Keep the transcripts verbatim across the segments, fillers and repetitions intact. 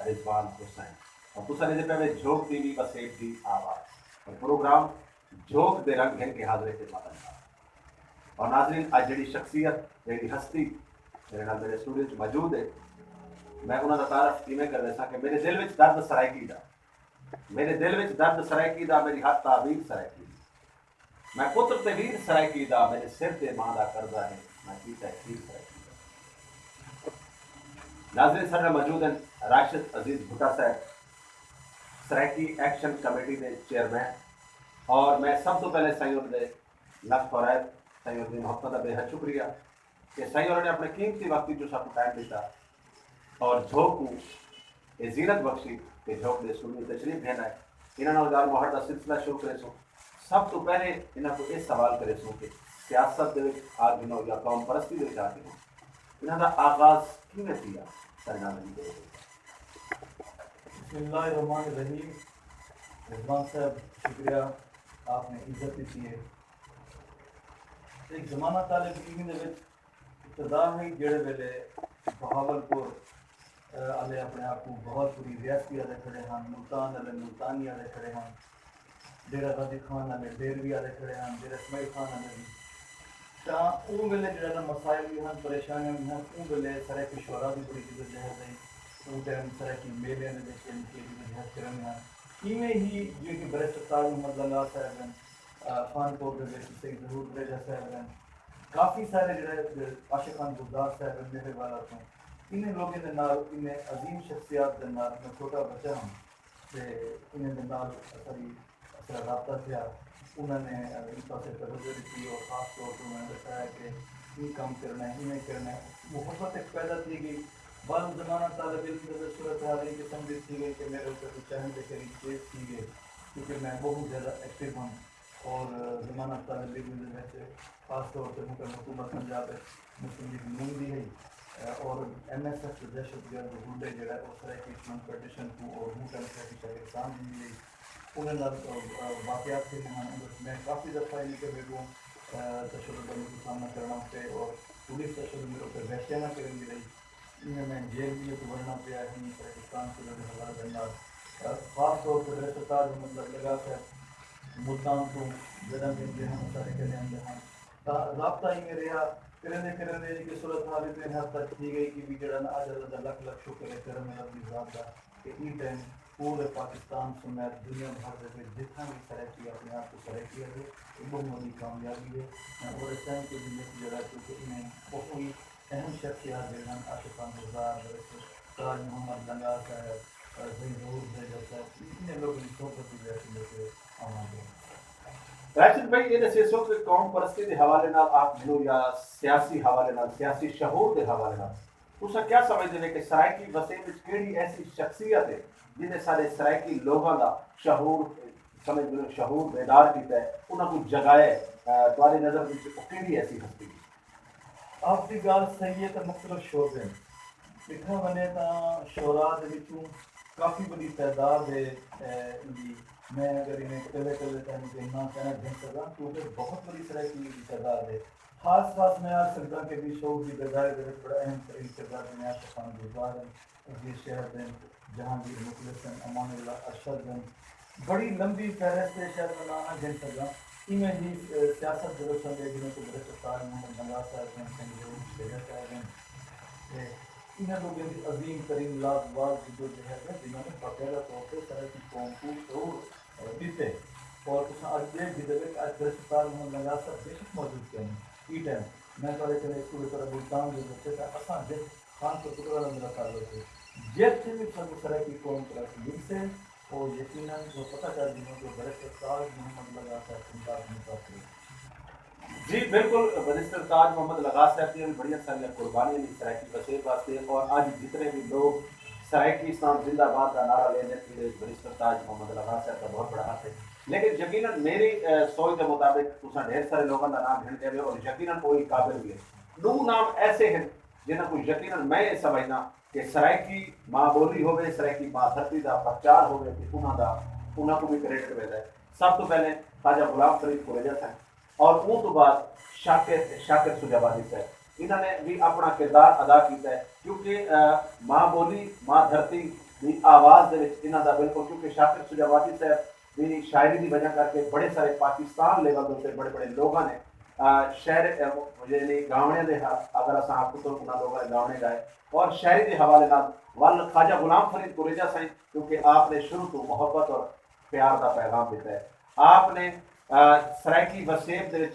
رضوان حسین۔ اور تساں ݙیہدے پئے وے جھوک ٹی وی وسیب دی آواز اور پروگرام جھوک دے رنگ گھن کے حاضر خدمت ہاں۔ اور ناظرین، اڄ جیڑھی شخصیت، جیڑھی ہستی میرے نال میرے اسٹوڈیو وچ موجود ہے، میں انہاں دا تعارف ایویں کر ݙیساں کہ میرے دل وچ درد سرائیکی دا، میرے دل وچ درد سرائیکی دا، میری ہر تعبیر سرائیکی دی۔ میں پتر تے ویر سرائیکی دا، میرے سر تے ماں دا قرضہ ہے، میں کیتا ہے کھیر سرائیکی دا۔ ناظرین، ساݙے نال موجود ہیں راشد عزیز بھٹہ صاحب، سرائیکی ایکشن کمیٹی دے چیئرمین، اور میں سب توں پہلے سائیں انہاں دے لکھ خیرات، سائیں انہاں دی محبت دا بے حد شکریہ کہ سائیں انہاں نے اپݨے قیمتی وقت جو ساکوں ٹائم ݙتا اور جھوک کوں اے زینت بخشی کہ جھوک دے اسٹوڈیو تشریف گھن آئے۔ انہاں نال ڳالھ مہاڑ دا سلسلہ شروع کریسوں۔ سب توں پہلے انہاں کوں اے سوال کریسوں کہ سیاست دے وچ آ گھنو یا قوم پرستی دے وچ آ گھنو، انہاں دا آغاز کیویں تھیا؟ ساݙے نال ڳالھ کرو۔ بسم اللہ الرحمن الرحیم۔ رضوان صاحب، شکریہ، آپ نے عزت ݙتی ہے۔ ایک زمانہ طالب علمی دے وچ ابتدا ہئی، جیڑھے ویلے بہاول پور، آ، آلے اپݨے آپ کوں بہاول پوری ریاستی آہدے کھڑے ہن، ملتان آلے ملتانی آہدے کھڑے ہن، ڈیرہ غازی خان آلے ڈیروی آہدے کھڑے ہن، ڈیرہ اسماعیل خان آلے وی۔ تاں اوں ویلے جیڑھا نا مسائل وی ہن، پریشانیاں وی ہن، اوں ویلے سرائیکی شعراء دی بڑی جدوجہد ہئی۔ اوں ٹائم سرائیکی میلیاں دے وچ یعنی کہ جدوجہد کرݨ ہن۔ ایویں ہی جیویں کہ بیرسٹر تاج محمد لنگاہ صاحب ہن، آ، خان پور دے وچ سید ظہور وریجہ صاحب ہن، کافی سارے جیڑھے عاشق خان بزدار صاحب ہن میرے والا توں، انہیں لوگیں دے نال، انہیں عظیم شخصیات دے نال میں چھوٹا بچہ ہاں تے انہیں دے نال اساݙی، اساݙا رابطہ تھیا۔ انہاں نے ایں پاسے توجہ ݙتی اور خاص طور تے انہاں نے ݙسایا کہ ایں کم کرݨا ہے، ایویں کرݨا ہے۔ محبت ہک پیدا تھی ڳئی۔ بعد زمانہ طالب علم دے وچ صورتحال ایں قسم دی تھی ڳئی کہ میرے اتے کوئی چاہندے قریب کیس تھی ڳئے، کیونکہ میں ٻہوں زیادہ ایکٹیو ہم۔ اور زمانہ طالب علم دے وچ خاص طور تے مطلب حکومت پنجاب وچ مسلم لیگ نون دی ہئی، اور ایم ایس ایف تے دہشت گرد گنڈے جیڑھا ہے، او سرائیکی اسٹوڈنٹ فیڈریشن کوں اور ملتان سرائیکی شاگرد کام ݙیندی ہئی۔ انہاں نال، آ، آ، واقعات تھیندے ہن، اوں وچ میں کافی دفعہ یعنی کہ میکوں، آ، تشدد دا میکوں سامنا کرݨا پئے اور پولیس تشدد میرے اتے وحشیانہ کریندی رہی۔ ایویں میں جیل وی اچ ونڄݨا پیا، ایویں پاکستان صوبے دے حوالے دے نال، خاص طور تے بیرسٹر تاج محمد لگا صاحب ملتان توں جݙاں وی اوندے ہن، اساݙے گھر آندے ہن، تاں رابطہ ایویں رہیا۔ کریندے کریندے ایک صورتحال اتنے حد تک تھی ڳئی کہ وی جیڑھا نا اڄ اللہ دا لکھ لکھ شکر ہے، کرم ہے رب دی ذات دا کہ ایں ٹائم پورے پاکستان سمیت دنیا بھر دے وچ جتھاں وی سرائیکی اپݨے آپ کوں سرائیکی آہدے، اے ٻہوں وݙی کامیابی ہے۔ میں اوور اسٹینڈ کوں وی لکھ جیڑھا، کیونکہ انہیں ٻہوں ہی اہم شخصیات جیڑھے ہن، عاشق خان بزدار، بیرسٹر تاج محمد لنگاہ صاحب، سئیں ظہور بریجہ صاحب، انہیں لوگوں دی صحبت دی وجہ تے آواں تے۔ راشد بھائی، اے ݙسیسو کہ قوم پرستی دے حوالے نال آکھ گھنو یا سیاسی حوالے نال، سیاسی شعور دے حوالے نال تساں کیا سمجھدے نے کہ سرائیکی وسیب وچ کیڑھی ایسی شخصیت ہے جنہیں سارے سرائیکی لوگاں دا شعور، سمجھ گھنو، شعور بیدار کیتا ہے، انہاں کوں جگایا ہے؟ اے، تہاݙی نظر وچ او کیڑھی ایسی ہستی ہے؟ آپ دی ڳالھ صحیح ہے تے مختلف شعبے ہن۔ ݙٹھا ونڄے تاں شعراء دے وچوں کافی وݙی تعداد ہے، اے، ایندی۔ میں اگر انہیں کلھے کلھے تاں ایندے ناں کائناں گھن سڳاں، کیونکہ بہت وݙی سرائیکی دی تعداد ہے۔ خاص خاص میں آکھ سڳداں کہ وی شعور دی بیداری دے وچ بڑا اہم ترین کردار جنہیں عاشق خان بزدار ہن، عزیز شہد ہن، جہانگیر مخلص ہن، امان اللہ ارشد ہن۔ بڑی لمبی فہرست ہے، شاید میں ناں نہ گھن سڳاں۔ ایویں ہی، اے، سیاست دے وچ ساݙے جنہیں کوں بیرسٹر تاج محمد لنگاہ صاحب ہن، سئیں ظہور بریجہ صاحب ہن۔ تے انہاں لوگوں دی عظیم ترین لازوال جدوجہد ہے، جنہاں نے باقاعدہ طور تے سرائیکی قوم کوں شعور، اے، ݙتے۔ اور تساں اڄ ݙیکھ گھدے وے کہ اڄ بیرسٹر تاج محمد لنگاہ صاحب بے شک موجود کائنی۔ ایں ٹائم میں تہاݙے کنے اسکول طرح ملتان دے بچے تاں اساں جتھ خان پور پٹوارہ نال میرا تعلق ہے۔ جتھ وی ساکوں سرائیکی قوم پرست ملسے، او یقیناً او پتہ کر گھنو کہ او بیرسٹر تاج محمد لگا صاحب پنجاب یونیورسٹی۔ جی بالکل، بیرسٹر تاج محمد لگا صاحب دیاں وی بڑیاں ساریاں قربانیاں ہن سرائیکی وسیب واسطے، اور اڄ جتنے وی لوگ سرائیکی اسلام زندہ باد دا نعرہ لیندے، ایندے وچ بیرسٹر تاج محمد لگا صاحب دا بہت بڑا ہتھ ہے۔ لیکن یقیناً میری، اے، سوچ دے مطابق تساں ڈھیر سارے لوگاں دا ناں گھن ݙیوے اور یقیناً او ہی قابل وی ہے۔ ݙو نام ایسے ہن جنہاں کوں یقیناً میں اے سمجھداں کہ سرائیکی ماں ٻولی ہووے، سرائیکی ماں دھرتی دا پرچار ہووے تے انہاں دا، انہاں کوں وی کریڈٹ ویندا ہے۔ سب توں پہلے خواجہ غلام فرید کریجہ صاحب اور اوں توں بعد شاکر، شاکر سجاوادی صاحب، انہاں نے وی اپݨا کردار ادا کیتا ہے، کیونکہ، آ، ماں ٻولی، ماں دھرتی، دی آواز دے وچ انہاں دا بالکل، کیونکہ شاکر سجاواتی صاحب دی شاعری دی وجہ کر کے بڑے سارے پاکستان لیول دے اتے بڑے بڑے لوگاں نے آ، شعر، آ، یعنی گاونے دے ہا-، اگر اساں آکھوں تو انہاں لوگاں نے گاونے گائے اور شاعری دے حوالے نال ول خواجہ غلام فرید کریجہ سائیں، کیونکہ آپ نے شروع تو محبت اور پیار دا پیغام دیتا ہے۔ آپ نے آ، سرائیکی وسیب دے وچ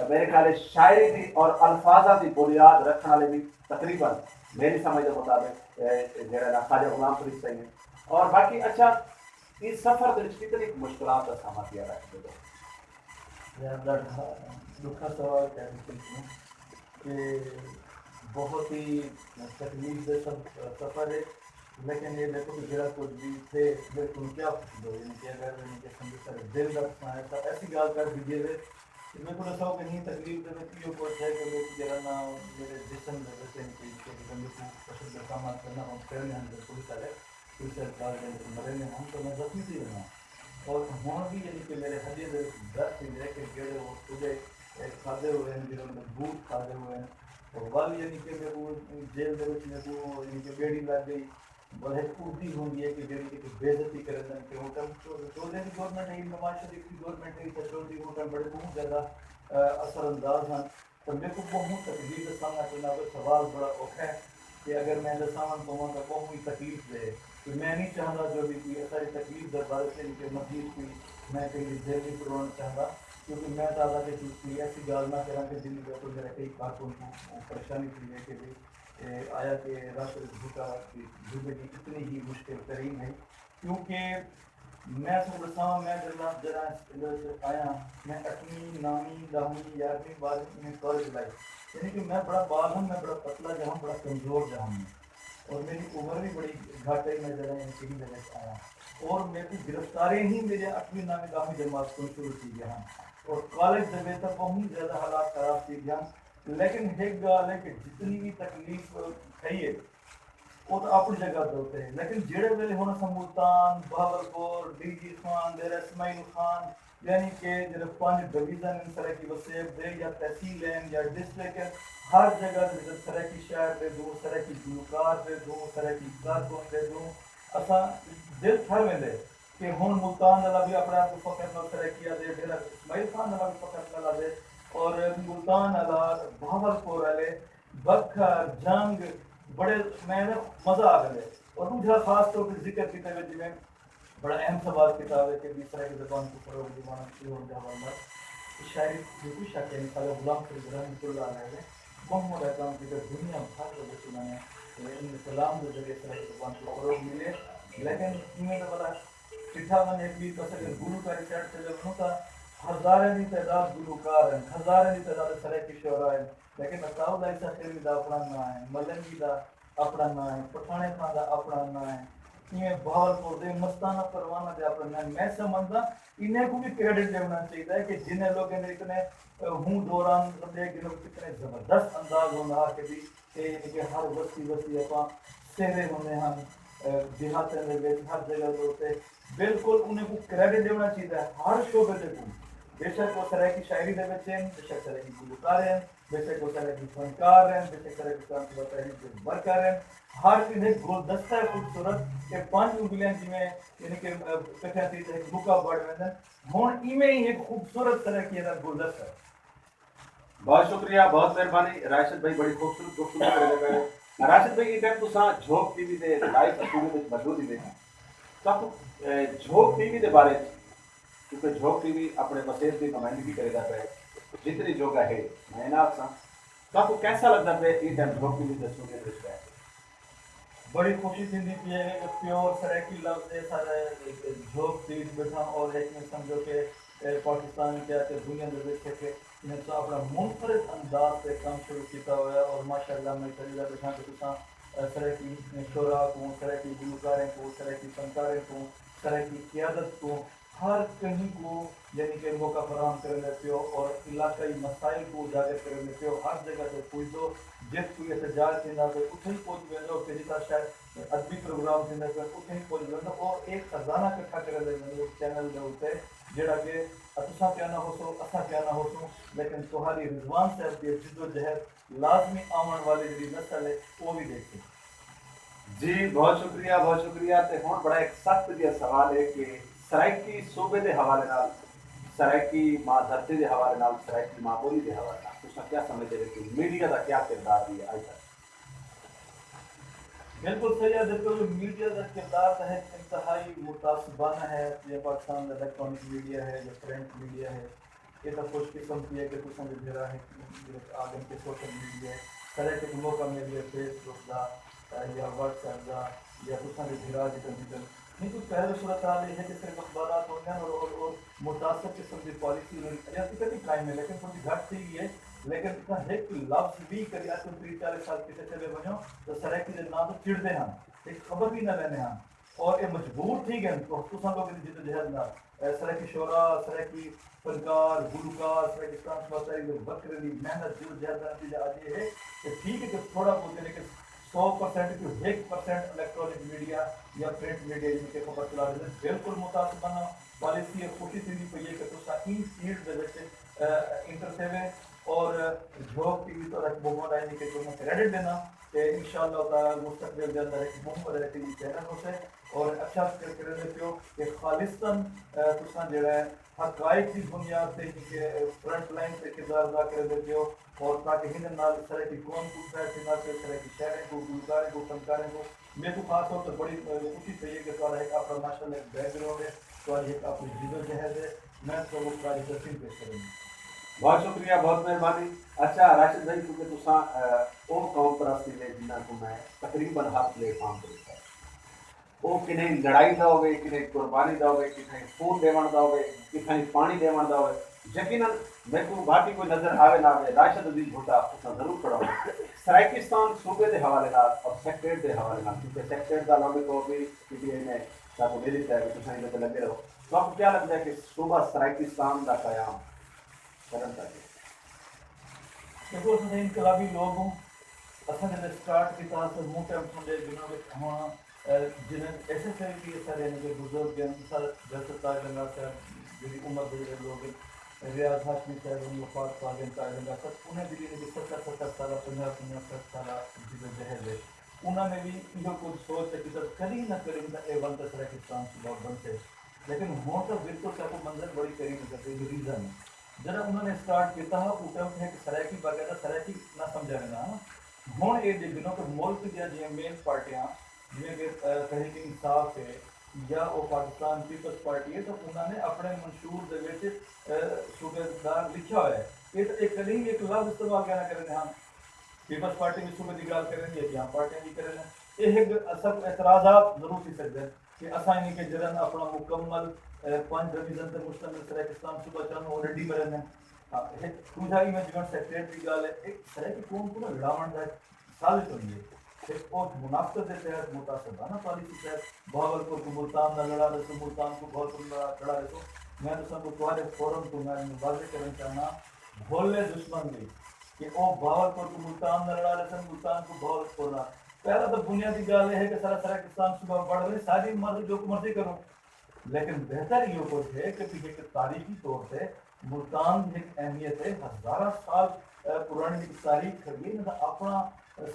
میرے خیال ہے شاعری دی اور الفاظاں دی بنیاد رکھن والے بھی تقریباً میری سمجھ دے مطابق، اے، جیڑھا نا خواجہ غلام فرید سائیں ہے۔ اور باقی اچھا، اس سفر دے وچ کتنی مشکلات دا سامنا کیا رکھ دے؟ یار، ݙاڈھا ݙکھا سوال کر ݙتے توں کہ بہت ہی تکلیف دہ سف-، سفر ہے، لیکن یہ دیکھو کہ جڑا کچھ بھی تھے، بالکل کیا خوش ہو، یعنی کہ اگر یعنی کہ سمجھو سارے دل دا سنا ہے، تو ایسی گال کر دیجیے وے کہ میرے کو سو کہ نہیں تکلیف دے وچ یہ کچھ ہے کہ میرے کو جڑا نا میرے جسم دے وچ یعنی کہ کہ بندے کو کچھ دے سامنا کرنا ہو، کرنے ہم بالکل سارے کوئی سرکار دے وچ مرے نے ہم تو میں زخمی تھی رہنا۔ اور ہن بھی یعنی کہ میرے ہڈیاں دے وچ درد تھی رہے کہ جڑے وہ کھدے، اے، کھادے ہوئے ہیں، جڑے مضبوط کھادے ہوئے ہیں۔ اور ول یعنی کہ میرے کو جیل دے وچ میرے کو یعنی کہ بیڑی لگ گئی۔ ول ایک اردی ہوندی ہے کہ جڑی کہ بے عزتی کرن دے کہ وہ ٹائم چو-، چودھری دی گورنمنٹ ہے، نواز شریف دی گورنمنٹ ہے، تو چودھری وہ ٹائم بڑے بہت زیادہ، اے، اثر انداز ہیں۔ تو میرے کو بہت تکلیف دا سامنا کرنا پیا۔ سوال بڑا اوکھا ہے کہ اگر میں دساواں پواں تو بہت ہی تکلیف دے ہے۔ تو میں نہیں چاہندا جو بھی کوئی ساری تکلیف دے بارے سے کہ مزید کوئی میں کہیں دل نہیں پڑھوانا چاہندا، کیونکہ میں دادا کے کوئی ایسی گال نہ کراں کہ جن میں کوئی میرا کئی کارکن کو پریشانی تھی ہے کہ بھئی، اے، آیا کہ راشد بھٹہ کی زندگی اتنی ہی مشکل ترین ہے، کیونکہ میں تہاکوں ݙساواں، میں جݙاں، جݙاں اس وچ آیاں، میں اٹھویں، نویں، ݙہویں، یارہویں، ٻارہویں میں کالج لائف، یعنی کہ میں بڑا ٻال ہم، میں بڑا پتلا جا ہم، بڑا کمزور جا ہم۔ اور میری عمر بھی بڑی گھٹ ہے، میں جݙاں یعنی کہ ہی وچ آیاں۔ اور میری گرفتاری ہی میرے اٹھویں، نویں، ݙہویں جماعت توں شروع تھی ڳیا ہم۔ اور کالج دے وچ تاں بہت زیادہ حالات خراب تھی ڳئے ہم۔ لیکن ہک ڳالھ ہے کہ جتنی بھی تکلیف کھئی ہے، او تاں اپݨی جگہ تے اتے ہے، لیکن جیڑھے ویلے ہݨ اساں ملتان، بہاولپور، ڈی جی خان، ڈیرہ اسماعیل خان، یعنی کہ جیڑھے پنج ڈویژن ہن سرائیکی وسیب دے یا تحصیل ہن یا ڈسٹرکٹ ہن، ہر جگہ تے جیڑھے سرائیکی شاعر ݙیہدوں، سرائیکی گلوکار ݙیہدوں، سرائیکی کارکن ݙیہدوں، اساں دل ٹھر ویندے کہ ہݨ ملتان آلا بھی اپݨے آپ کوں فخر نال سرائیکی آہدے، ڈیرہ اسماعیل خان آلا بھی فخر نال آہدے، اور ملتان آلا، بہاولپور آلے، بکھر، جھنگ، بڑے میں نا مزہ آ ویندے۔ اور ݙوجھا خاص طور تے ذکر کیتے وے جیویں بڑا اہم سوال کیتا وے کہ بھی سرائیکی زبان کوں فروغ ݙیواݨ کیویں ݙیواݨ دا شاعری دی کوئی شک نہیں، خواجہ غلام فرید رحمۃ اللہ علیہ نے بہت بڑا کام کیتا، دنیا بھر دے وچ انہاں نے ان کلام دے ذریعے سرائیکی زبان کوں فروغ ملے، لیکن ایویں دا بڑا ݙٹھا ونڄے بھی بس اگر گلوکاری سائیڈ چلے ونڄوں تاں ہزاریں دی تعداد گلوکار ہن، ہزاریں دی تعداد سرائیکی شعراء ہن، لیکن عطاء اللہ عیسیٰ خیروی دا اپݨا ناں ہے، ملنگی دا اپݨا ناں ہے، پٹھاݨے خان دا اپݨا ناں ہے، ایویں بہاولپور دے مستانہ پروانہ دے اپݨا ناں ہے۔ میں سمجھداں انہیں کوں وی کریڈٹ ݙیوݨا چاہیدا ہے کہ جنہیں لوکیں دے اتنے، اے، ہوں دوران ݙے گھنو اتنے زبردست انداز ہوندا ہا کہ بھی اے یعنی کہ ہر وستی وستی اپاں سہرے ہوندے ہن، اے، دیہاتیں دے وچ ہر جگہ دے اتے بالکل انہیں کوں کریڈٹ ݙیوݨا چاہیدا ہے ہر شعبے دے کوں۔ بے شک او سرائیکی شاعری دے وچ ہن، بے شک سرائیکی گلوکار ہن، بے شک او سرائیکی فنکار ہن، بے شک سرائیکی قوم و تحریک دے ورکر ہن۔ ہر کہیں گلدستہ خوبصورت تے پنج انگلیاں جیویں یعنی کہ، اے، کٹھیاں تھی تے ہک مکا بݨ ویندن۔ ہݨ ایویں ہی ہک خوبصورت سرائیکی دا گلدستہ۔ بہت شکریہ، بہت مہربانی راشد بھائی، بڑی خوبصورت گفتگو کریندے پئے ہو۔ راشد بھائی، ایں ٹائم تساں جھوک ٹی وی دے لائیو اسٹوڈیو وچ موجود ہیوے۔ تہاکوں، اے، جھوک ٹی وی دے بارے وچ، کیونکہ جھوک ٹی وی اپݨے وسیب دی نمائندگی کریندا پئے، جتنی جوڳا ہے، میں نہ آکھساں، تہاکوں کیسا لڳدا پئے ایں ٹائم جھوک ٹی وی دے اسٹوڈیو دے وچ ٻہہ کے؟ بڑی خوشی تھیندی پئی ہے کہ پیور سرائیکی لفظ اے سارے جھوک تے وچ ٻیٹھاں اور ہک میں سمجھو کہ اے پاکستان کیا تے دنیا دے وچ ہے کہ انہیں تو اپݨا منفرد انداز تے کم شروع کیتا ہویا اور ماشاءاللہ میں کلیلہ ٻیٹھاں کہ تساں، اے، سرائیکی شعراء کوں، سرائیکی گلوکاریں کوں، سرائیکی فنکاریں کوں، سرائیکی قیادت کوں ہر کہیں کوں یعنی کہ موقع فراہم کریندے پیو اور علاقائی مسائل کوں اجاگر کریندے پیو۔ ہر جگہ تے پڄدو، جتھ کوئی احتجاج تھیندا پئے اتھے ہی پڄ ویندو، کہ جتھاں شاید ادبی پروگرام تھیندے پئن اتھے ہی پڄ ویندو اور ایک خزانہ کٹھا کریندے ویندو چینل دے اتے، جیڑھا کہ تساں کیا نہ ہوسو، اساں کیا نہ ہوسوں، لیکن تہاݙی رضوان صاحب دی جدوجہد لازمی آوݨ والی جیڑھی نسل ہے او وی ݙیکھے۔ جی، بہت شکریہ، بہت شکریہ۔ تے ہن بڑا ایک سخت جیہا سوال ہے کہ سرائیکی صوبے دے حوالے نال، سرائیکی ماں دھرتی دے حوالے نال، سرائیکی ماں بولی دے حوالے نال تساں کیا سمجھدے ہو کہ میڈیا دا کیا کردار ہے اج تک؟ بالکل صحیح ہے۔ دیکھو جو میڈیا دا کردار تاں ہک انتہائی متعصبانہ ہے۔ جیہڑا پاکستان دا الیکٹرانک میڈیا ہے یا پرنٹ میڈیا ہے، اے تاں خوش قسمتی ہے کہ تساں دے بھرا ہک آ ڳئن کہ سوشل میڈیا ہے، سرائیکی کوں موقع مل ڳئے فیس بک دا یا واٹس ایپ دا یا تساں دے بھرا جتن جتن۔ نی کوئی پہلے صورتحال اے ہے کہ صرف اخبارات ہوندے ہن اور اور اور متعصب قسم دی پالیسی انہاں دی اجاں تک وی قائم ہے لیکن تھوڑی جی گھٹ تھی ڳئی ہے۔ لیکن اتھاں ہک لفظ وی کدی اج توں تریہہ چالیہہ سال پچھے چلے ونجو تاں سرائیکی دے ناں توں چڑدے ہن، ہک خبر وی نہ لیندے ہن۔ اور اے مجبور تھی ڳئن تساں لوکیں دی جدوجہد نال۔ سرائیکی شعراء، سرائیکی فنکار، گلوکار، سرائیکی اسٹانس واسطے ایندے وکھرے دی محنت جدوجہد دا نتیجہ اج اے ہے کہ ٹھیک ہے کہ تھوڑا بہت یعنی کہ سو پرسینٹ کیوں ہک پرسینٹ الیکٹرانک میڈیا یا پرنٹ میڈیا یعنی کہ خبر چلا ݙیندے، بالکل متاثر بننا والی سی اے خوشی تھیندی پئی اے کہ تساں ایں فیلڈ دے وچ انٹر تھیوے اور جھوک ٹی وی تہاݙا ہک ٻہوں وݙا یعنی کہ تہاݙاں کریڈٹ ݙینداں تے انشاء اللہ تعالی مستقبل دے اندر ہک ٻہوں وݙا ٹی وی چینل ہوسے۔ اور اچھا ذکر کریندے پیو کہ خالصتا تساں جیڑھا ہے حقائق دی بنیاد تے ہی کہ فرنٹ لائن تے کردار ادا کریندے پیو اور تاکہ ہن نال سرائیکی قوم کوں فائدہ تھیندا پئے، سرائیکی شاعریں کوں، گلوکاریں کوں، فنکاریں کوں۔ میکوں خاص طور تے بڑی خوشی تھئی ہے کہ تہاڈا ہک اپنا ماشاءاللہ ہک بیک گراؤنڈ ہے، تہاڈی ہک اپنی جدوجہد ہے۔ میں تہاکوں خراج تحسین پیش کرینداں۔ بہت شکریہ، بہت مہربانی۔ اچھا راشد بھائی، کیونکہ تساں او قوم پرست ہیوے جنہاں کوں میں تقریبا ہر پلیٹ فارم تے ݙٹھا ہے۔ او کݙاہیں لڑائی دا ہووے، کݙاہیں قربانی دا ہووے، کݙاہیں خون ݙیوݨ دا ہووے، کݙاہیں پاݨی ݙیوݨ دا ہووے، یقینا میکوں باقی کوئی نظر آوے نہ آوے، راشد عزیز بھٹہ اتھاں ضرور کھڑا ہووے۔ سرائیکستان صوبے دے حوالے نال اور سیکٹریٹ دے حوالے نال، کیونکہ سیکٹریٹ دا لمبے طور تے پی ٹی آئی نے ساکوں ݙے ݙتا ہے کہ تساں ایندے تے لڳے رہو، تہاکوں کیا لڳدا ہے کہ صوبہ سرائیکستان دا قیام کرݨ دا کیا؟ ݙیکھو اساں تاں انقلابی لوک ہوں۔ اساں جݙاں سٹارٹ کیتا ہا تاں ہوں ٹائم اساں دے دنوں وچ ہݨ جنہیں ایس ایس ایل ٹی اے سارے یعنی کہ بزرگ ہیں سر جلسہ تاج لنگا صاحب جیڑھی عمر دے جیڑھے لوگ ہیں ریاض ہاشمی صاحب ہن وفات پا ڳئے تاج لنگا صاحب انہیں دی یعنی کہ ستر ستر سالہ پنجاہ پنجاہ سٹھ سالہ جدوجہد ہے۔ انہاں نے وی ایہو کجھ سوچ تے کیتا کݙی نہ کݙی تاں اے ون تے سرائیکستان صوبہ بݨسے۔ لیکن ہݨ تاں بالکل ساکوں منظر بڑی قریب نظر پئی ریزن جݙاں انہاں نے سٹارٹ کیتا ہا اوں ٹائم تے ہک سرائیکی باقاعدہ سرائیکی نہ سمجھا ویندا ہا۔ ہݨ اے ݙیکھدنوں کہ ملک دیاں جیہڑیاں مین پارٹیاں جیویں کہ تحریک انصاف ہے یا او پاکستان پیپلز پارٹی ہے تاں انہاں نے اپݨے منشور دے وچ صوبیدار لکھیا ہویا ہے۔ اے تاں اے کݙیں وی ہک لفظ استعمال کائناں کریندے ہن۔ پیپلز پارٹی وی صوبے دی ڳالھ کریندی ہے تے عام پارٹیاں وی کریندن۔ اے ہک اساکوں اعتراضات ضرور تھی سڳدن کہ اساں یعنی کہ جݙݨ اپݨا مکمل پنج ڈویژن تے مشتمل سرائیکستان صوبہ چاہندوں او ݙڈی مریندن۔ ہک ݙوجھا ایویں جیوݨ سیکٹریٹ دی ڳالھ ہے اے سرائیکی قوم کوں نہ لڑاوݨ دا ہک سازش ہوندی ہے۔ ہک اوتھ منافقت دے تحت متعصبانہ پالیسی تحت بہاولپور کوں ملتان دا لڑا ݙیسوں، ملتان کوں بہاولپور دا لڑا ݙیسوں۔ میں تساں کوں تہاݙے فورم توں میں واضح کرݨ چاہنداں بھولے دشمن دی کہ او بہاولپور کوں ملتان دا لڑا ݙیسن، ملتان کوں بہاولپور دا۔ پہلا تاں بنیادی ڳالھ اے ہے کہ سارا سرائیکستان صوبہ بݨ ونڄے، ساݙی مرضی جو کوں مرضی کروں۔ لیکن بہتر ایہو کجھ ہے کہ تساں ہک تاریخی طور تے ملتان دی ہک اہمیت ہے، ہزاراں سال پراݨی ہک تاریخ کھڑی ہے، انہاں دا اپݨا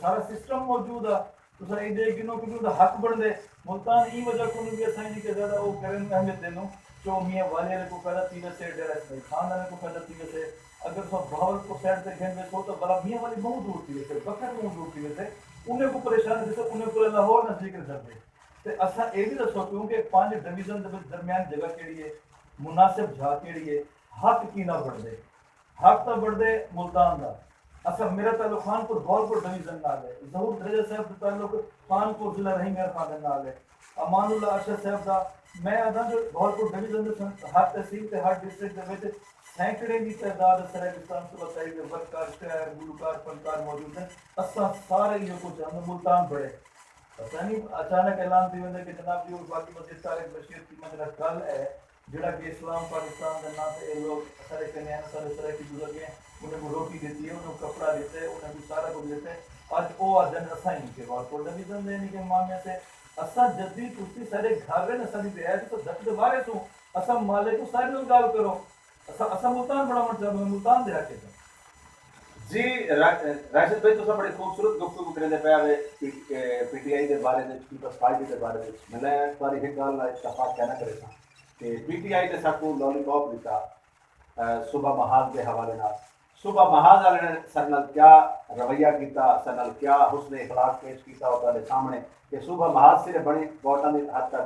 سارا سسٹم موجود ہے۔ تساں ایندے گھنو کہ انہاں دا حق بݨدے۔ ملتان ایں وجہ کوں نی کہ اساں اینکوں زیادہ او کرن اہمیت ݙیندوں کہ او میاں والی آلے کوں فائدہ تھی ویسے، ڈیرہ اسماعیل خان آلے کوں فائدہ تھی ویسے۔ اگر تساں بہاول کوں سائیڈ تے گھن ویسو تاں بھلا میاں والی ٻہوں دور تھی ویسے، بکھر ٻہوں دور تھی ویسے، انہیں کوں پریشانی تھیسے، انہیں کوں لاہور نزدیک نظر دے۔ تے اساں اے وی ݙسو کیوں کہ پنج ڈویژن دے وچ درمیانی جگہ کیڑھی ہے، مناسب جھا کیڑھی ہے، حق کیندا بݨدے؟ حق تاں بݨدے ملتان دا۔ اساں میرا تعلق خان پور بہاول پور ڈویژن نال ہے۔ ظہور دھریجہ صاحب دا تعلق خان پور ضلع رحیم یار خان دے نال ہے۔ امان اللہ ارشد صاحب دا میں آہداں جو بہاول پور ڈویژن دے سن ہر تحصیل تے ہر ڈسٹرکٹ دے وچ سینکڑیں دی تعداد سرائیکستان صوبہ تحریک دے ورکر، شاعر، گلوکار، فنکار موجود ہن۔ اساں سارے ایہو کجھ چاہندوں ملتان بڑھے۔ پتہ نی اچانک اعلان تھی ویندے کہ جناب جی او باقی وزیر طارق بشیر دی منزل کل اے جیڑھا کہ اسلام پاکستان دے ناں تے اے لوگ اساڈے کنے ہن اساڈے سرائیکی بزرگیں انہیں کوں روٹی ڈتی اے انہیں کوں کپڑا ڈتا اے انہیں کوں سارا کجھ ڈتا اے۔ اج او آہدن اساں اینکے وال کول ڈویژن دے اینکے معاملیاں تے اساں جدی پشتی ساڈے گھر ہن اساڈی رعایت تے دھک دے وارث ہوں۔ اساں مالک کوں ساڈے نال گالھ کرو۔ اساں اساں ملتان بنڑاونڑ چاہندوں ہیں ملتان دے حق اچ ہاں۔ جی، را- راشد بھائی، تساں بڑی خوبصورت گفتگو کریندے پئے ہو پی ٹی آئی دے بارے وچ، پیپلز پارٹی دے بارے وچ۔ میں تہاݙی ہک ڳالھ نال اتفاق کائنا کریساں کہ پی ٹی آئی نے ساکوں لالی پاپ ݙتا، اے، صوبہ محاذ دے حوالے نال۔ صوبہ محاذ والے نے ساݙے نال کیا رویہ کیتا، ساݙے نال کیا حسن اخلاق پیش کیتا، او تہاݙے سامݨے کہ صوبہ محاذ صرف بݨی، ووٹاں دی حد تک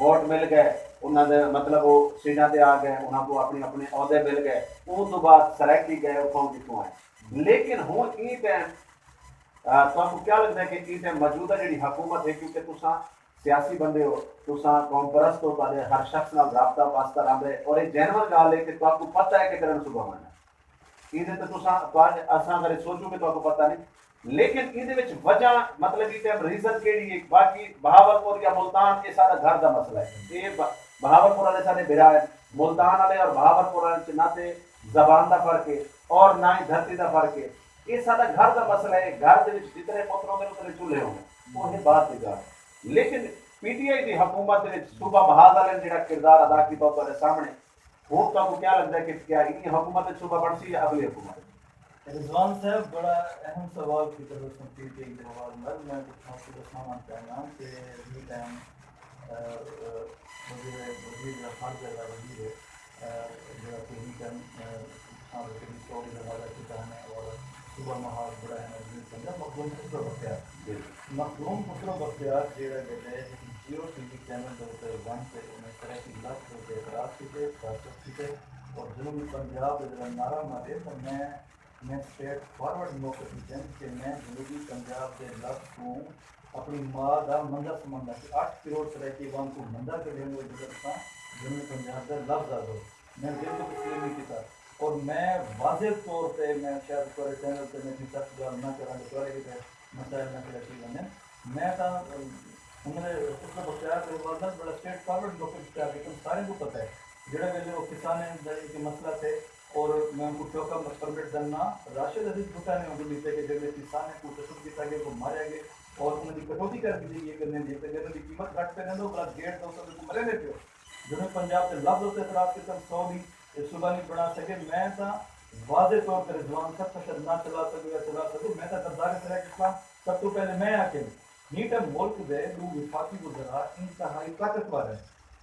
ووٹ مل ڳئے، انہاں دے مطلب او سیٹاں تے آ ڳئے، انہاں کوں اپݨے اپݨے عہدے مل ڳئے۔ اوں توں بعد سرائیکی ڳئے اتھوں جتھوں آئے۔ لیکن ہݨ ایں ٹائم، آ، تہاکوں کیا لڳدا ہے کہ ایں ٹائم موجودہ جیڑھی حکومت ہے، کیونکہ تساں سیاسی بندے ہو، تساں قوم پرست ہو، تہاݙے ہر شخص نال رابطہ واسطہ رہندا ہے، اور اے جینوئن ڳالھ ہے کہ تہاکوں پتہ ہے کہ کݙݨ صوبہ بݨنا۔ ایندے تے تساں، تہاݙے، اساں اگر سوچوں کہ تہاکوں پتہ نہیں، لیکن ایندے وچ وجہ، مطلب، ایں ٹائم ریزن کیڑھی ہے؟ باقی بہاول پور یا ملتان، اے ساݙا گھر دا مسئلہ ہے۔ اے ب-، بہاول پور والے ساݙے بھرا ہے، ملتان والے اور بہاول پور والے چ نہ تے زبان دا فرق ہے اور نہ ہی دھرتی دا فرق ہے۔ اے ساݙا گھر دا مسئلہ ہے۔ گھر دے وچ جتنے پتر ہوندے، اتنے چولہے ہوندے، او ہے بات دی ڳالھ۔ لیکن پی ٹی آئی دی حکومت دے وچ صوبہ محاذ والے نے جڑا کردار ادا کیتا، او تہاݙے سامݨے۔ ہݨ تہاکوں کیا لڳدا ہے کہ کیا ایں حکومت وچ صوبہ بݨسی یا اڳلی حکومت وچ؟ رضوان صاحب، بڑا اہم سوال کیتے تساں پی ٹی آئی دے حوالے نال۔ میں تہاکوں ݙساوݨ چاہنداں کہ ایں ٹائم، اے، اے، وزیر، وزیر خارجہ دا وزیر ہے، اے، جڑا کہ ایں ٹائم، اے، خان رشید سعودی دا دورہ کیتا ہے اور صوبہ محاذ بݨایا ہے، مخدوم خسرو بختیار۔ جی۔ مخدوم خسرو بختیار جیڑھے ویلے ہک جیو ٹی وی چینل دے اتے ونڄ تے انہیں سرائیکی لفظ دے اتے اعتراض کیتے، تحفظ کیتے اور جنوبی پنجاب دے جیڑھا نعرہ مارے، تاں میں، میں اسٹریٹ فارورڈ موقف ݙتے کہ میں جنوبی پنجاب دے لفظ کوں اپݨی ماء دا مندر سمجھداں کہ اٹھ کروڑ سرائیکی عوام کوں مندر کڈھے ہوئے جیڑھا تساں جنوبی پنجاب دا لفظ آہدو۔ میں بالکل تسلیم نہیں کیتا۔ اور میں واضح طور تے، میں شاید تہاݙے چینل تے میں اتنی سخت ڳالھ نہ کراں کہ تہاݙے کیتے مسائل نہ کھڑے تھی ونڄن۔ میں تاں، ام، انہاں دے خسرو بختیار دے حوالے نال بڑا اسٹریٹ فارورڈ موقف اختیار کیتا، سارے کوں پتہ ہے۔ جیڑھے ویلے او کسانیں دا ہک مسئلہ تھئے اور میں اونکوں ٹوکا پرمٹ دا ناں راشد عزیز بھٹہ نے اونکوں ݙتے کہ جیڑھے کسانیں کوں قتل کیتا ڳئے، کوں ماریا ڳئے اور انہاں دی کٹوتی کر ݙتی ڳئی ہے، گندے دی، تے گندے دی قیمت گھٹ پئے ݙیندو، بھلا گیٹ دے اتے کوں مرے نے پیو۔ جنوبی پنجاب دے لفظ اتے اعتراض کیتن، سو ݙینھ اے صوبہ نی بݨا سڳے۔ میں تاں واضح طور تے رضوان صاحب تشدد نہ چلا سڳو یا چلا سڳو، میں تاں غدار سرائیک اسلام سب توں پہلے میں آکھیم۔ ایں ٹائم ملک دے ݙو وفاقی وزراء انتہائی طاقتور ہن،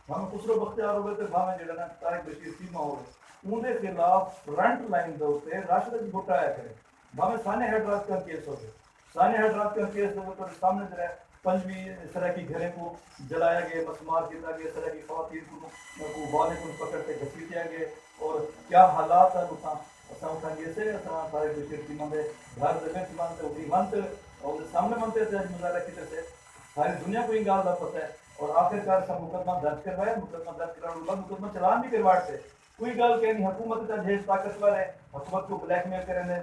بھاویں خسرو بختیار ہووے تے بھاویں جیڑھا نا طارق بشیر چیمہ ہووے، اوندے خلاف فرنٹ لائن دے اتے راشد عزیز بھٹہ آیا کھڑے، بھاویں سانحہ ڈرگ کیس ہووے۔ سانحہ ڈرگ کیس دے اتے سامݨے جیڑھا پنجویں سرائیکی گھریں کوں جلایا ڳئے، مسمار کیتا ڳئے، سرائیکی خواتین کوں، کوں والیں کوں پکڑ تے گھسیٹیا ڳئے، اور کیا حالات ہن اتھاں۔ اساں اتھاں ڳیسے، اساں طارق بشیر چیمہ دے گھر دے وچ ونڄ تے، اتھی ونڄ تے، اوندے سامݨے ونڄ تے احتجاجی مظاہرہ کیتے سے۔ ساری دنیا کوں ایں ڳالھ دا پتہ ہے، اور آخر کار اساں مقدمہ درج کروایا، مقدمہ درج کراوݨ توں بعد مقدمہ چالان وی کروا ݙتے۔ کوئی ڳالھ کائنی، حکومت تاں جیڑھی طاقتور ہے، حکومت کوں بلیک میل کریندے،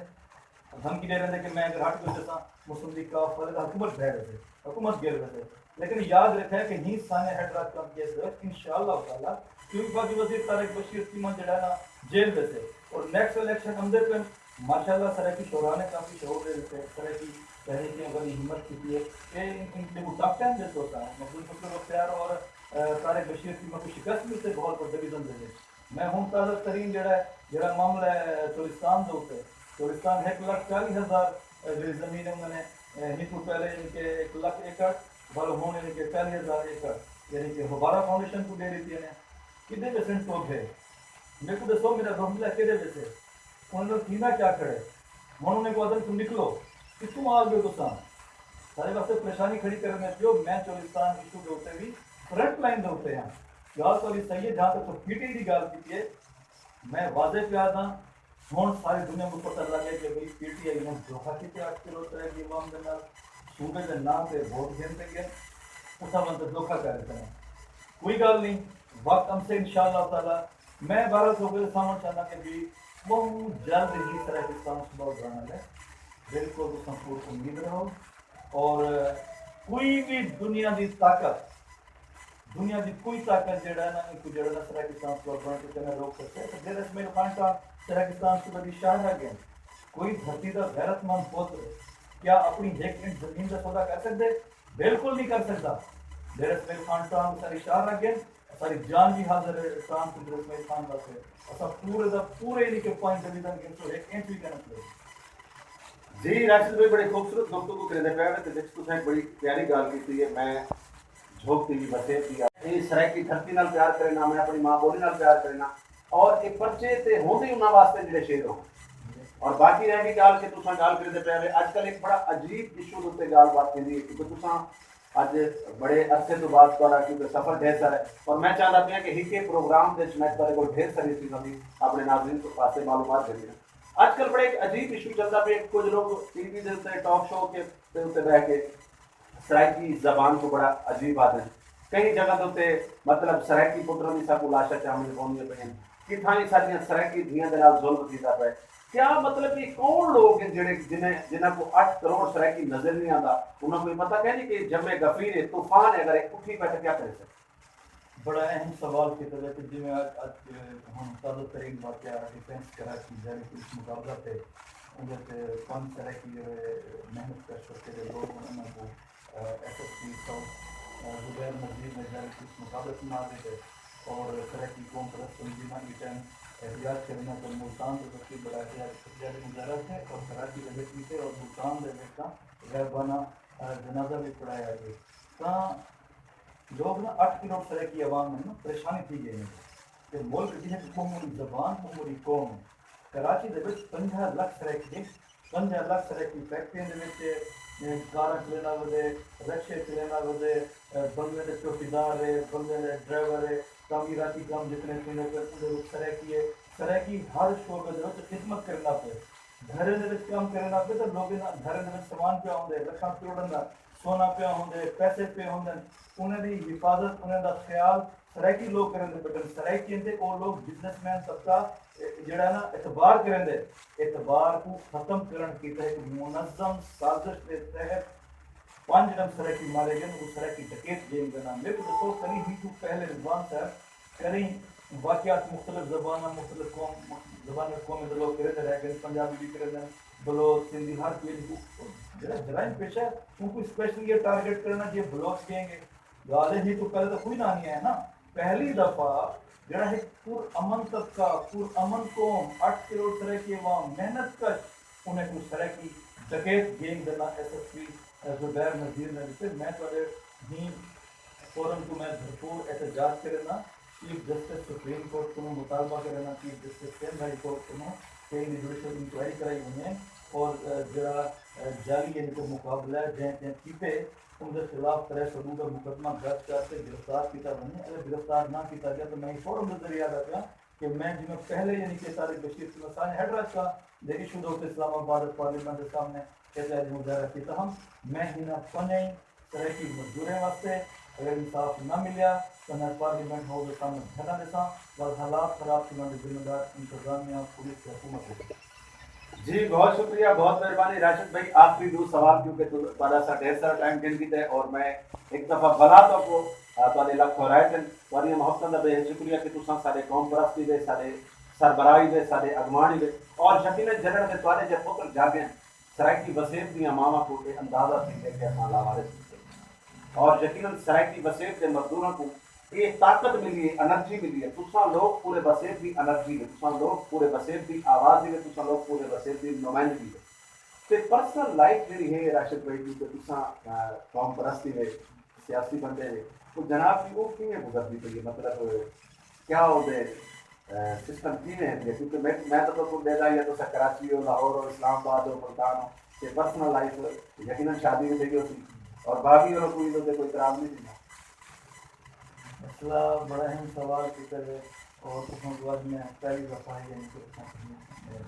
دھمکی ݙے رہندے کہ میں اگر ہٹ ڳیوس تاں مسلم لیگ کاف والے تاں حکومت ڈھہہ ویسے، حکومت گر ویسے۔ لیکن یاد رکھے کہ ایں سانحہ ڈرگ کیس دے وچ انشاءاللہ تعالیٰ، کیونکہ وفاقی وزیر طارق بشیر چیمہ جیڑھا نا جیل ویسے اور نیکسٹ الیکشن آندے پن، ماشاءاللہ سرائیکی شعراء نے کافی شعور دے ݙتے، سرائیکی تحریک نے وݙی ہمت کیتی ہے۔ اے ان، ان کوں ٹف ٹائم ݙتو ساں، مخدوم خسرو بختیار اور، اے، طارق بشیر چیمہ کوں شکست ملتے بہاول پور ڈویژن دے وچ۔ میں ہݨ تازہ ترین جیڑھا ہے، جیڑھا معاملہ ہے چولستان دے اتے، چولستان ہک لکھ چالیہہ ہزار، اے، جیڑھی زمین ہے انہاں نے، اے، ہک توں پہلے یعنی کہ ہک لکھ ایکڑ، ول ہݨ یعنی کہ چالیہہ ہزار ایکڑ یعنی کہ ہوبارہ فاؤنڈیشن کوں ݙے ݙتی ہے۔ کݙے ویسن ٹوبھے؟ میکوں ݙسو، میݙا ݙوہ ملیا کیڑھے ویسے؟ انہاں نال تھیندا کیا کھڑے؟ ہݨ انہیں کوں آہدن توں نکلو، کتھوں آ ڳیو تساں؟ سارے واسطے پریشانی کھڑی کرݨ دے پیو۔ میں چولستان ایشو دے اتے وی فرنٹ لائن دے اتے ہاں۔ ڳالھ تہاݙی صحیح ہے، جہاں تک تساں پی ٹی آئی دی ڳالھ کیتی ہے، میں واضح پیا آہداں، ہݨ ساری دنیا کوں پتہ لڳ ڳئے کہ بھئی پی ٹی آئی نے دھوکا کیتے اٹھ کروڑ سرائیکی عوام دے نال، صوبے دے ناں تے ووٹ گھن تے ڳئے، اتھاں ونڄ تے دھوکا کر ݙتے۔ کوئی ڳالھ نہیں، وقت امسے انشاءاللہ تعالیٰ۔ میں بہرحال تہاکوں ݙساوݨ چاہنداں کہ بھئی ٻہوں جلد ہی سرائیکستان صوبہ اُبھرݨ آلا ہے، بالکل تساں پور امید رہو۔ اور کوئی وی دنیا دی طاقت، دنیا دی کوئی طاقت جیڑھا نا، اینکوں جیڑھا نا سرائیکستان صوبہ بݨ تے کنے روک سڳدے؟ تے ڈیرہ اسماعیل خان ٹانک سرائیکستان صوبہ دی شاہراہ ڳئن۔ کوئی دھرتی دا غیرت مند پتر کیا اپݨی ہک انچ زمین دا سودا کر سڳدے؟ بالکل نہیں کر سڳدا۔ ڈیرہ اسماعیل خان ٹانک ساری شاہراہ ڳئن، ساری جان وی حاضر ہے ٹانک تے ڈیرہ اسماعیل خان واسطے۔ اساں پورے دا پورے یعنی کہ پنج ڈویژن ڳئن، سو ہک انچ وی کائنی چھوڑے۔ جی راشد بھائی، بڑے خوبصورت گفتگو کریندے پئے وے تے وچ تساں ہک بڑی پیاری ڳالھ کیتی ہے۔ میں جھوک تے وی وسیب دی اے سرائیکی دھرتی نال پیار کرینا، میں اپݨی ماں ٻولی نال پیار کرینا، اور اے پرچے تے ہوندے انہاں واسطے جڑے شعر ہو۔ اور باقی رہ گئی ڳالھ کہ تساں ڳالھ کریندے پئے وے، اڄ کل ہک بڑا عجیب ایشو دے اتے ڳالھ بات تھیندی ہے، کیونکہ تساں اڄ بڑے عرصے توں بعد تہاݙا، کیونکہ سفر ڈھیر سارا ہے، اور میں چاہندا پیاں کہ ہکے پروگرام دے وچ میں تہاݙے کول ڈھیر ساری چیزاں دی اپݨے ناظرین کوں پاسے معلومات گھنیاں۔ اڄ کل بڑے ہک عجیب ایشو چلدا پیا، کجھ لوگ ٹی وی دے اتے ٹاک شو کے دے اتے ٻہہ کے سرائیکی زبان کوں بڑا عجیب آہدن۔ کہیں جگہ دے اتے مطلب سرائیکی پٹراں دی ساکوں لاشاں چاوݨیاں پوندیاں پئین، کتھائیں ساݙیاں سرائیکی دھیاں دے نال ظلم تھیندا پئے۔ کیا مطلب اے کون لوگ ہن جڑے جنہیں جنہاں کوں اٹھ کروڑ سرائیکی نظر نی آندا؟ انہاں کوں اے پتہ کائنی کہ اے جمے غفیر اے، طوفان اے، اگر اے اٹھی پئے تاں کیا کریسن؟ بڑا اہم سوال کیتا ڳئے کہ جیویں اڄ اڄ ہݨ تازہ ترین واقعہ ڈیفنس کراچی جیڑھے پولیس مقابلہ تے اوندے تے پنج سرائیکی جیڑھے محنت کش طبقے دے لوگ ہن انہاں کوں ایس ایس پی ساؤتھ زبیر نذیر نے جیڑھے پولیس مقابلہ سݨا ݙتے اور سرائیکی قوم پرست تنظیماں ایں ٹائم احتجاج کرݨا تے ملتان تے تقریب بڑا احتجاج احتجاجی مظاہرہ تھئے اور کراچی دے وچ وی تھئے اور ملتان دے وچ تاں غائبانہ جنازہ وی پڑھایا ڳئے تاں لوگ نہ اٹھ کروڑ سرائیکی عوام ہن نہ پریشانی تھی ڳئی ہن کہ ملک دی ہک ٻہوں وݙی زبان ٻہوں وݙی قوم ہن۔ کراچی دے وچ پنجاہ لکھ سرائیکی ہن، پنجاہ لکھ سرائیکی فیکٹریاں دے وچ کاراں چلیندا ودے، رکشے چلیندا ودے، بنگلے دے چوکیدار ہے، بنگلے دے ڈرائیور ہے، تعمیراتی کم جتنے تھیندے پئے اوندے وچ سرائیکی ہے، سرائیکی ہر شعبے دے وچ خدمت کریندا پئے، گھریں دے وچ کم کریندا پئے تے لوکیں دا گھریں دے وچ سامان پیا ہوندے، لکھاں کروڑاں دا سونا پیا ہوندے، پیسے پئے ہوندن، انہاں دی حفاظت، انہاں دا خیال سرائیکی لوک کریندے پئے ہن۔ سرائیکی اندے او لوک بزنس مین طبقہ جیڑھا نا اعتبار کریندے، اعتبار کوں ختم کرݨ کیتے ہک منظم سازش دے تحت پنج ڈم سرائیکی مارے ڳئے، او سرائیکی ڈکیت گینگ دا ناں۔ میکوں ݙسو کہیں ہی توں پہلے رضوان صاحب کہیں واقعات مختلف زباناں مختلف قوم زبانیں قومیں دے لوک کریندے رہ ڳئے، پنجابی وی کریندن، بلوچ، سندھی، ہر کوئی جیڑھا جرائم پیشہ ہے اونکوں اسپیشلی اے ٹارگٹ کرݨا جیڑھے بلوچ گینگ ہے۔ ڳالھ ہے ہی توں پہلے تاں کوئی نہ نی آیا نا، پہلی دفعہ جیڑھا ہک پر امن طبقہ، پر امن قوم، اٹھ کروڑ سرائیکی عوام محنت کش انہیں کوں سرائیکی ڈکیت گینگ دا ناں ایس ایس پی زبیر نذیر نے ݙتے۔ میں تہاݙے ہیں فورم کوں میں بھرپور احتجاج کرینداں، چیف جسٹس سپریم کورٹ کنوں مطالبہ کرینداں، چیف جسٹس سندھ ہائی کورٹ کنوں کہ ایندی جوڈیشل انکوائری کرائی ونجے اور جیڑھا جعلی ایندے کوں مقابلہ ہے جیں تیں کیتے اوندے خلاف ترے سو ݙو دا مقدمہ درج کر تے گرفتار کیتا ونجے، اگر گرفتار نہ کیتا ڳیا تاں میں فورم دے ذریعے آہدا پیاں کہ میں جیویں پہلے یعنی کہ طارق بشیر کوں اساں نے ہیڈ راشکا دے ایشو دے اتے اسلام آباد پارلیمنٹ دے سامنے احتجاجی مظاہرہ کیتا ہم، میں انہاں پنجیں سرائیکی مزدوریں واسطے اگر انصاف نہ ملیا تاں میں پارلیمنٹ ہاؤس دے سامنے دھرنا ݙیساں، بعد حالات خراب تھیوݨ دے ذمہ دار انتظامیہ، پولیس تے حکومت ہوسی۔ جی بہت شکریہ، بہت مہربانی راشد بھائی۔ آخری ݙو سوال، کیونکہ تہاݙا اساں ڈھیر سارا ٹائم گھن گھدا ہے اور میں ہک دفعہ بھلا تہاکوں تہاݙے لکھ تھورائے تھن، تہاݙیاں محبتاں دا بے حد شکریہ کہ تساں ساݙے قوم پرستی دے، ساݙے سربراہی دے، ساݙے اڳواݨی دے اور یقینا جݙݨ دے تہاݙے جیہے پتر جاڳن سرائیکی وسیب دیاں ماواں کوں اے اندازہ تھیندے کہ اساں لاوارث تھیندے اور یقینا سرائیکی وسیب دے مزدوراں کوں اے طاقت ملی ہے، انرجی ملی ہے۔ تساں لوک پورے وسیب دی انرجی ہے، تساں لوک پورے وسیب دی آواز ہے، تساں لوک پورے وسیب دی نمائندگی ہے۔ تے پرسنل لائف جیڑھی ہے راشد بھائی دی، تے تساں قوم پرستی دے سیاسی بندے نے، او جناب دی او کیویں گزردی پئی ہے؟ مطلب کیا اوندے سسٹم کیویں ہن؟ کیونکہ میں میں تاں تہاکوں ݙیہدا یا تساں کراچی ہو، لاہور ہو، اسلام آباد ہو، ملتان ہو، تے پرسنل لائف یقینا شادی وی تھئی ہوسی اور بھابھی ہوراں کوں ایندے تے کوئی اعتراض نہیں تھیندا۔ مسئلہ بڑا اہم سوال کیتا ڳئے اور تساں کوں اڄ میں پہلی دفعہ یعنی کہ تساں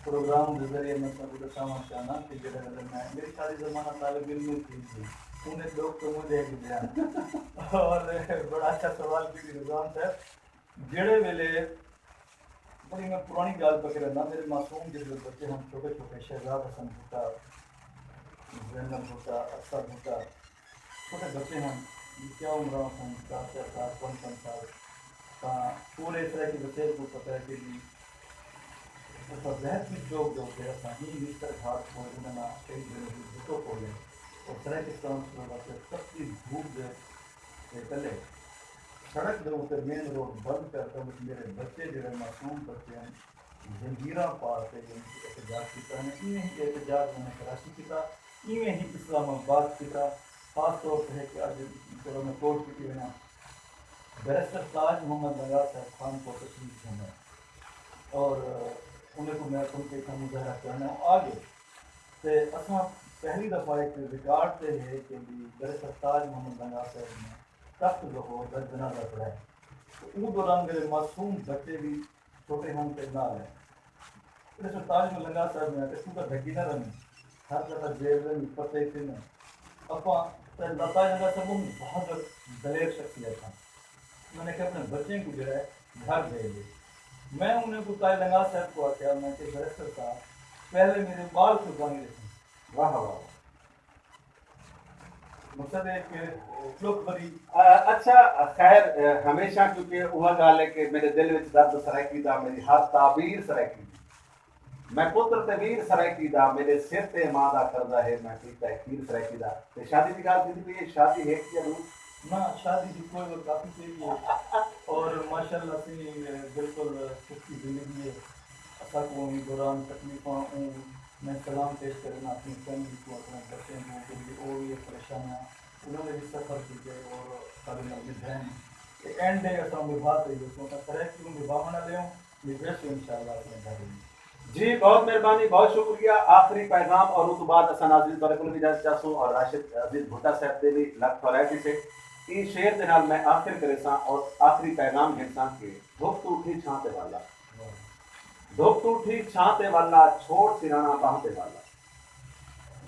پروگرام دے ذریعے میں تساں کوں ݙساوݨ چاہنداں کہ جیڑھے ویلے میں میری شادی زمانہ طالب علم وچ تھی سی، انہیں لوگ تو مجھے ݙیکھ لیا اور بڑا اچھا سوال کیتی رضوان صاحب۔ جیڑھے ویلے بڑی میں پرانی ڳالھ پکڑ رہنا، میرے معصوم جیڑھے بچے ہن چھوٹے چھوٹے، شہزاد حسن بھٹہ، زینب بھٹہ، اکثر بھٹہ، چھوٹے بچے ہن، کیا عمراں سن، چار چار سال، پنج پنج سال، تاں پورے اس طرح کی وسیب کو پتہ ہے کہ جی اساں زہر کی چوک دے اتے اساں ہی مسٹر گھاٹ کول انہاں نا شہید بینظیر بھٹو کول ہے اور سرائیکستان صوبے واسطے تپتی دھوپ دے تے کلے سڑک دے اتے مین روڈ بند کر تے وچ میرے بچے جیڑھے معصوم بچے ہن زنجیراں پا تے یعنی کہ احتجاج کیتا ہے۔ ایویں ہی احتجاج انہاں نے کراچی کیتا، ایویں ہی اسلام آباد کیتا۔ خاص طور تے ہے کہ اڄ چلو میں کوٹ کیتی وینا، بیرسٹر تاج محمد لنگار صاحب خان کو تشریف گھن آئے اور انہیں کو میں سن کے اتنا مظاہرہ کرنا آ گئے۔ تے اساں پہلی دفعہ ایک ریکارڈ تے ہے کہ بھی بیرسٹر تاج محمد لنگار صاحب نے تخت لاہور دا جنازہ پڑھایا۔ تے اوں دوران میرے معصوم بچے بھی چھوٹے ہن تے نال ہن۔ بیرسٹر تاج محمد لنگار صاحب نے آکھیا، توں تاں ڈھکی نہ رہویں، ہر جگہ جیل وچ پتے تھیندن۔ اپاں تے لتا جنگا سمون بہادر دلیر شخصیت ہن۔ انہاں نے کہ اپنے بچیں کو جڑا ہے گھر بھیج دے۔ میں انہیں کو تاج لنگا صاحب کو آکھیا، میں کہ بیرسٹر صاحب پہلے میرے بال قربانی رکھیں۔ واہ واہ واہ۔ مقصد ہے کہ ڈکھ بھری۔ اچھا، خیر، ہمیشہ کیونکہ وہ گال ہے کہ میرے دل وچ درد سرائیکی دا، میری ہر تعبیر سرائیکی دی۔ میں پتر تے ویر سرائیکی دا، میݙے سر تے ماں دا قرضہ ہے، میں کیتا ہے کھیر سرائیکی دا۔ تے شادی دی ڳالھ تھیندی پئی ہے، شادی ہک یا ݙو؟ نہ، شادی دی کوئی وقت کافی پئی ہے۔ اور ماشاءاللہ اسی بالکل سکھی زندگی ہے۔ اساکوں ایں دوران تکلیفاں اوں میں سلام پیش کرنا اپنی فیملی کو، اپنے بچوں کو، کہ او بھی پریشانیاں انہاں نے بھی سفر کیتے اور سارے نال نبھائے۔ تے اینڈ ڈے اساں نبھا تے جو سو تک سرائیکی نبھاوݨ والے ہوں۔ یہ ویسے انشاءاللہ اپنے گھر میں۔ جی، بہت مہربانی، بہت شکریہ۔ آخری پیغام اور اس بعد اساں ناظرین تہاڈے کول بھی اجازت چاہسوں اور راشد عزیز بھٹہ صاحب دے بھی لکھ تھوڑا ہے کسے۔ این شعر دے نال میں آخر کریساں اور آخری پیغام گھنساں کہ دھپ تو اٹھی چھاں تے والا، دھپ تو اٹھی چھاں تے والا، چھوڑ سرانا باہ تے والا۔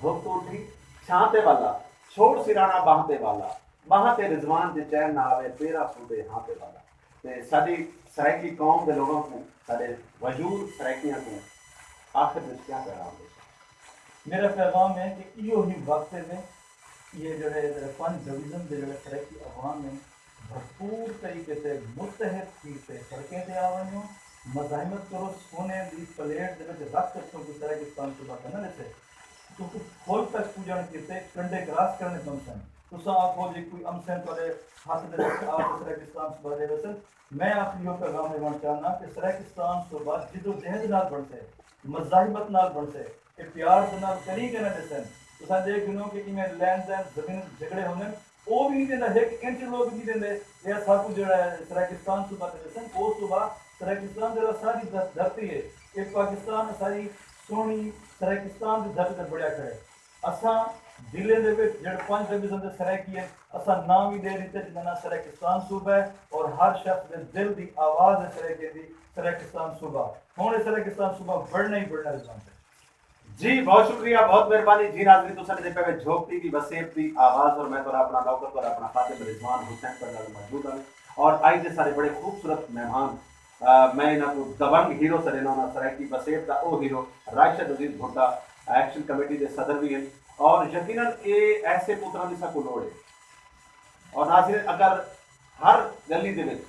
دھپ تو اٹھی چھاں تے والا، چھوڑ سرانا باہ تے والا، باہ تے رضوان جے چین نہ آوے، پیرا سودے ہاں تے والا۔ تے ساݙی سرائیکی قوم دے لوگاں کوں، ساݙے وجود سرائیکیاں کوں آخر وچ کیا پیغام ݙیسو؟ میرا پیغام ہے کہ ایہو ہی وقت ہے، یہ جڑے، جڑے پنج ڈویژن دے جڑے سرائیکی عوام ہیں، بھرپور طریقے تے متحد تھی تے سڑکیں تے آ ونڄو، مزاحمت کرو، سونے دی پلیٹ دے وچ رکھ کے تساں کوں سرائیکستان صوبہ تے نہ ݙسے، تساں کوں پھل تک پڄݨ کیتے کنڈے کراس کرݨے پوندن۔ تساں آکھو جی کوئی امسن تہاݙے ہتھ دے وچ آ کے سرائیکستان صوبہ ݙے ویسن۔ میں آخری ایہو پیغام ݙیوݨ چاہنداں کہ سرائیکستان صوبہ جدوجہد نال بݨسے، مزاحمت نال بݨسے، اے پیار دے نال کدی کائناں ݙسن۔ تساں ݙیکھ گھنو کہ ایویں لین دین زمین جھڳڑے ہوندن، او وی نی ݙیندا، ہک انچ لوک نی ݙیندے۔ اے اساکوں جیڑھا ہے سرائیکستان صوبہ تے ݙسن، او صوبہ سرائیکستان جیڑھا ساݙی دھر-، دھرتی ہے، اے پاکستان ساݙی سوہݨی سرائیکستان دی دھرتی تے بݨیا کھڑے۔ اساں دلیں دے وچ جیڑھے پنج ڈویژن دے سرائیکی ہن، اساں ناں وی ݙے ݙتے جنہاں ناں سرائیکستان صوبہ ہے، اور ہر شخص دے دل دی آواز ہے سرائیکیں دی سرائیکستان صوبہ۔ ہݨ اے سرائیکستان صوبہ بݨنا ہی بݨنا ہے۔ جی، بہت شکریہ، بہت مہربانی۔ جی ناظرین، تساں ݙیہدے پئے وے جھوک ٹی وی وسیب دی آواز، اور میں تہاݙا اپݨا نوکر، تہاݙا اپݨا خادم رضوان حسین تہاݙے نال موجود ہاں۔ اور اڄ دے سارے بڑے خوبصورت مہمان، آ، میں انہاں کوں دبنگ ہیرو سݙیناں، انہاں سرائیکی وسیب دا او ہیرو راشد عزیز بھٹہ، ایکشن کمیٹی دے صدر وی ہن، اور یقیناً اے ایسے پتراں دی ساکوں لوڑ ہے۔ اور ناظرین، اگر ہر ڳلی دے وچ،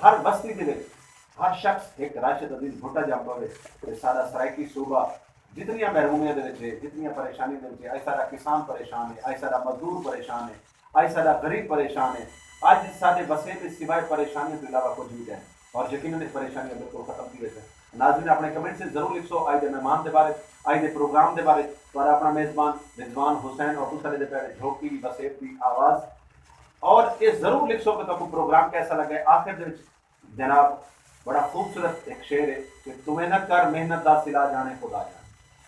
ہر وستی دے وچ ہر شخص ہک راشد عزیز بھٹہ ڄم پوے تے ساݙا سرائیکی صوبہ جتنیاں محرومیاں دے وچ ہے، جتنیاں پریشانیاں دے وچ ہے، اڄ ساݙا کسان پریشان ہے، اڄ ساݙا مزدور پریشان ہے، اڄ ساݙا غریب پریشان ہے، اڄ ساݙے وسیب اچ سوائے پریشانیاں توں علاوہ کجھ وی کائنی، اور یقیناً اے پریشانیاں بالکل ختم تھی ویسن۔ ناظرین، اپݨے کمنٹس اچ ضرور لکھسو اڄ دے مہمان دے بارے، اڄ دے پروگرام دے بارے۔ تہاݙا اپݨا میزبان رضوان حسین اور تساں ݙیہدے پئے وے جھوک ٹی وی وسیب دی آواز۔ اور اے ضرور لکھسو کہ تہاکوں پروگرام کیسا لڳا ہے۔ آخر دے وچ جناب، بڑا خوبصورت ہک شعر ہے کہ توں محنت کر، محنت دا صلہ ڄاݨے خدا ڄاݨے۔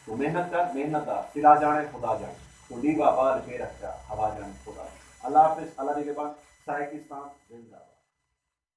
توں محنت کر، محنت دا صلہ ڄاݨے خدا ڄاݨے۔ توں ݙیوا ٻال کے رکھ چا، ہوا ڄاݨے خدا ڄاݨے۔ اللہ حافظ، اللہ نگہبان، سرائیکستان زندہ باد۔